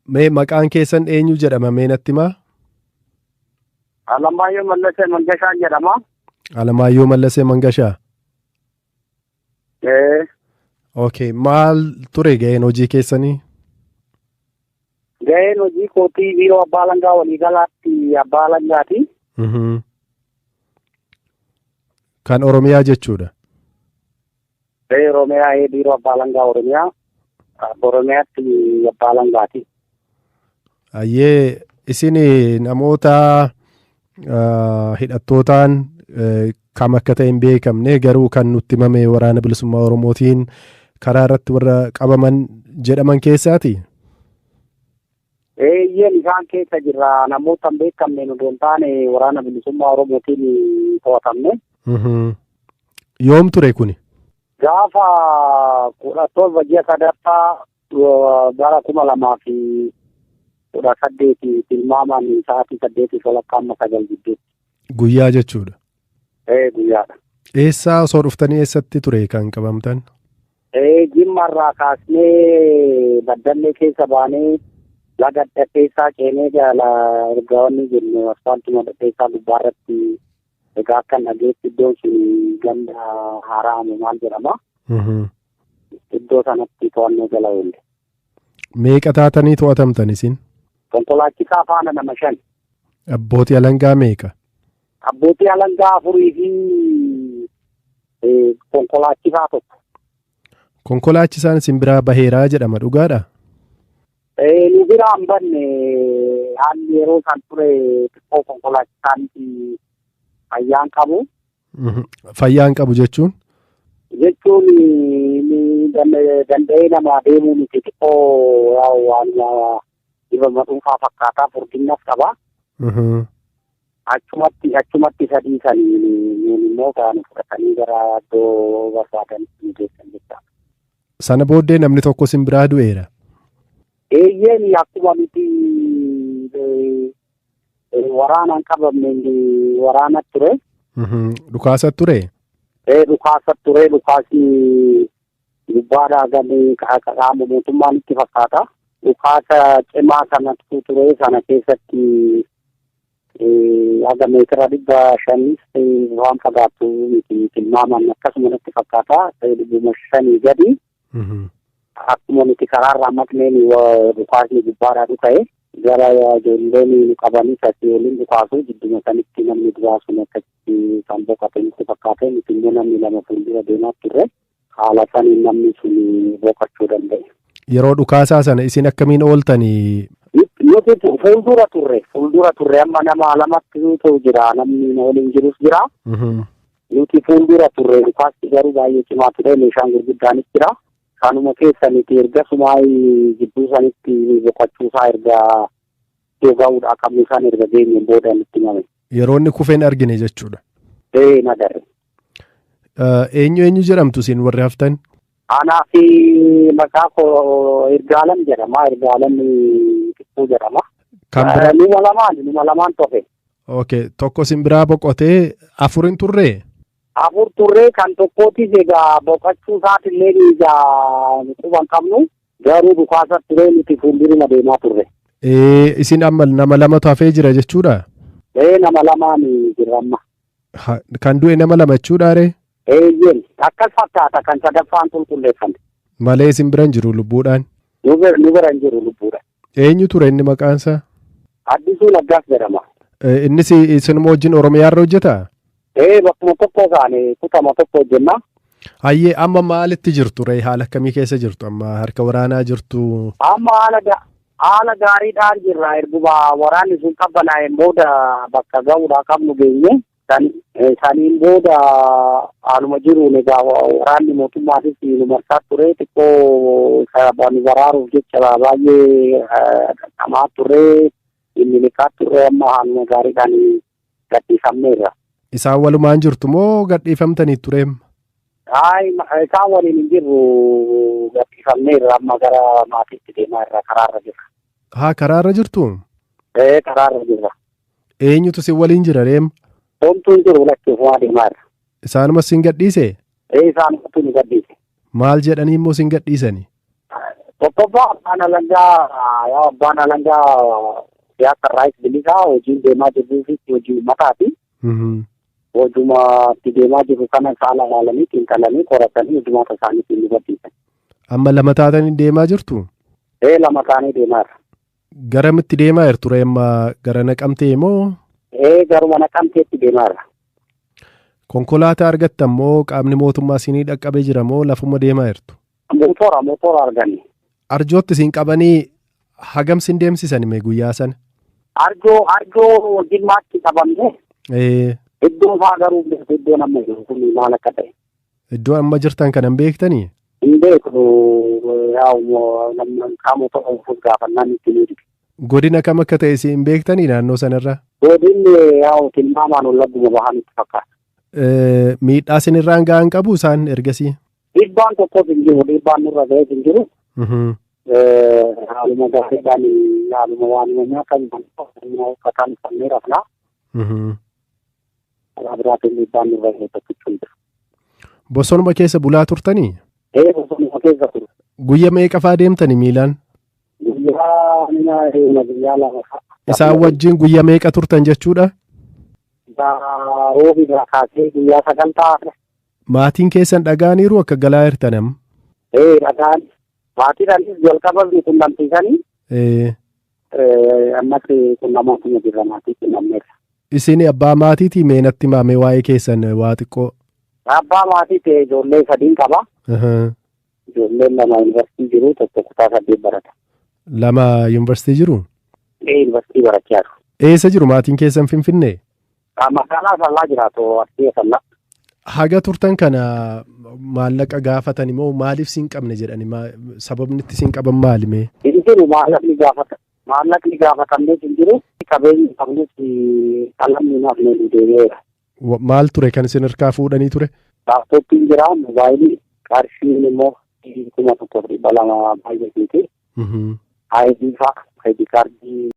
Mee maqaan keessan eenyu jedhama mee natti himaa? Alamaayyoo Mallasee Mangashaan jedhama. Alamaayyoo Mallasee Mangashaa. Ee, Okay, maal ture ga'een hojii keessanii? Ga'een hojii kootii biiroo abbaa alangaa waliigalaatti abbaa alangaati. Kan Oromiyaa jechuudha. Ee, Oromiyaa, ee, biiroo abbaa alangaa Oromiyaa. Oromiyaatti abbaa alangaati. Ayyee, isin namoota hidhattootaan kam akka ta'e hin beekamne, garuu kan nutti himame Waraana Bilisummaa Oromootiin karaa irratti warra qabaman jedhaman keessaati? Eeyyeen, isaan keessa jirra. Namoota hin beekamne nu hin taane Waraana Bilisummaa Oromootiin to'atamne. Yoom ture kuni? Gaafa 17 ji'a sadaffaa bara 2018, tilmaamaan sa'aatii 8:30 amma 9 gidduutti. Guyyaa jechuudha. Ee, guyyaadha. Eessaa osoo dhuftanii eessatti ture kan qabamtan? Ee, Jimmarraa kaasnee Baddallee keessa baanee, laga Dhadheessaa ceenee, jala erga wanni jennu asfaaltuma Dhadheessaa gubbaarratti, egaa akka dhageetti iddoon sun ganda Haaraamu maal jedhama. Iddoo sanatti to'annoo jala oolle. Meeqa taatanii to'atamtan isin? Konkolaachisaa faana nama shan. Abbootii alangaa meeqa? Abbootii alangaa afurii fi konkolaachisaa tokko. Konkolaachisaan isin biraa baheeraa jedhama, dhugaadha? Nu biraa hin banne. Haalli yeroo san ture xiqqoo konkolaachisaan fayyaan qabu. Fayyaan qabu jechuun? Jechuun danda'ee nama deemuu miti, xiqqoo waan dhibama dhuunfaa fakkaataa, furdinnas qaba. Achumatti sadii sanii nuun immoo kan fudhatanii gara iddoo barbaadanitti nu geessan jechaadha. Sana booddee namni tokko isin biraa du'eera. Eeyyeen, akkuma nuti waraanaan qabamne waraana ture. Dhukaasa ture? Ee, dhukaasa ture. Dhukaasni gubbaadhaa galee qaama mootummaan itti fakkaata. Dhukaasa cimaa sanatu ture. Sana keessatti haga meetira 500 waan fagaatu miti, tilmaaman akkasuma natti fakkaata, 500 gadi. Akkuma nuti karaarraa maqneen dhukaasni gubbaadhaa dhuka'e, gara ijoolleen nu qabanii asii waliin dhukaasu jidduma sanitti namni duraa sun akkasitti kan boqote nutti fakkaate. Nuti immoo namni lama fuuldura deemaa turre, haala saniin namni sun boqochuu danda'e. Yeroo dhukaasaa sana isin akkamiin ooltanii? Nuti fuuldura turre. Amma nama lamatti jira, namni waliin jirus jira. Nuti fuuldura turre. Dhukaasti garuu baay'ee cimaa ture, meeshaan gurguddaanis jira. Kanuma keessa nuti erga sumaa gidduu sanitti boqochuusaa, erga iddoo ga'uudhaa qabnu isaan erga geenyeen booda nutti himame. Yeroo inni kufeen argine jechuudha. Ee, na agarre. Eenyu eenyu jedhamtu isin warri haftan? Anaa fi maqaa koo Ergaalam jedhama. Ergaalam Xiqquu jedhama. Kan biraa? Numa lamaan tofe. Okay, tokko isin biraa boqotee, afur hin turree? Afur turree. Kan tokkootis egaa boqochuu isaatillee egaa quban qabnu, garuu dhukaasa turee, nuti fuulduruma deemaa turre. Ee, isin amma nama lamatu hafee jira jechuudha? Ee, nama lamaan jirra amma. Kan du'e nama lama jechuudha ree? Eeyyeen, akkas fakkaata, kan sadaffaan qulqulleeffame. Malee isin bira hin jiru lubbuudhaan? Nu bira hin jiru lubbuudha. Eenyu ture inni maqaansaa? Addisuu Naggaas jedhama. Innis isinuma wajjin Oromiyaarra hojjetaa? Ee, bakkuma tokko kaane, kutama tokko hojjenna. Hayyee, amma maalitti jirtu ree? Haala akkamii keessa jirtu? Amma harka waraanaa jirtu? Amma haala gaariidhaan jirra. Erguma waraanni sun qabbanaa'een booda bakka ga'uudhaa qabnu geenye. Saniin booda haaluma jiruun egaa waraanni mootummaatis nu marsaa ture, xiqqoo nu baraaruuf jecha baay'ee dhamaa turre, inni turre. Amma haaluma gaariidhaan gadhiifamneerra. Isaan walumaan jirtu moo gadhiifamtanii tureem? Hayi, isaan waliin hin jirru, gadhiifamneerra. Amma gara maatiitti deemaa irra, karaarra jirra. Haa, karaarra jirtu? Ee, karaarra jirra. Eenyutu isin waliin jira reem? Homtuu hin jiru, lakkee ofumaa deemaa irra. Isaanuma isin gadhiise? Ee, isaanumatu nu gadhiise. Maal jedhanii immoo isin gadhiisani? Tokkoffaa abbaan alangaa yaa abbaan alangaa siyaasa irraayis bilisaa hojiin deemaa jirruu fi hojii uummataati. Hojuma itti deemaa jirru kana saala ilaalanii xiinxalanii qoratanii hojumaata isaaniitiin nu barsiisan. Amma lama taatanii deemaa jirtu? Ee lama taanee deemaa jirra. Garamitti deemaa jirtu ree amma gara Naqamtee moo? Ee garuma Naqamteetti deemaa jirra. Konkolaataa argattan moo qaamni mootummaa isinii dhaqqabee jira moo lafuma deemaa jirtu? Motora arganne. Arjootti isin qabanii hagam sin deemsisan mee guyyaa sana? Arjoo Jimmaatti qabamne. Iddoo fa'aa garuu iddoo amma jiru kun maal akka ta'e. Iddoo amma jirtan kana hin beektanii? Hin beeknu qaama ta'uuf gaafannaan itti ni dhibe. Godina kam akka ta'e isin hin beektanii naannoo sanarra? Godinni yaa'u tilmaamaan wallagguma bahaa nutti fakkaata. Miidhaa isinirraan ga'an qabu isaan ergasii? Dhiibbaan tokkos hin jiru dhiibbaan nurra ga'es hin jiru. Haaluma gaariidhaan haaluma waanuma nyaatan uffataan uffannee rafnaa. Karaa biraatiin dhiibbaan nurra ga'e tokkichu hin jiru. Bosonuma keessa bulaa turtanii? Ee bosonuma keessa ture. Guyya meeqa fa'aa deemtanii miilaan? Guyyaa lama fa'a. Isaan wajjin guyya meeqa turtan jechuudha? Roobi irraa kaasee guyyaa 9 ta'a. Maatiin keessan dhaga'aniiru akka galaa jirtan amma? Ee dhagaan maatiidhaanis jalqaba qunnamsiisanii. Ammas qunnamootuma jirra maatii qunnamneerra. Isin abbaa maatiitii mee natti himaa waa'ee keessan waa xiqqoo? Abbaa maatii ta'e ijoollee 3 qaba. Ijoolleen 2 yuunivarsiitii jiru tokko kutaa 8 barata. 2 yuunivarsiitii jiru? Ee yuunivarsiitii barachaa jiru. Eessa jiru maatiin keessan Finfinnee? Magaalaa Asallaa jiraatu Arsii Asallaa. Haga turtan kana maallaqa gaafatan immoo maaliif siin qabne jedhani sababni itti siin qaban maali mee? Hin jiru maallaqni gaafatamnes hin jiru qabeenyi qabnes qalamni naaf nu deebi'eera. Maal ture kan isin harkaa fuudhanii ture? Laaptooppiin jira moobaayilii qarshiin immoo 1200 baay'eetiiti. ID fa'a ID kaardii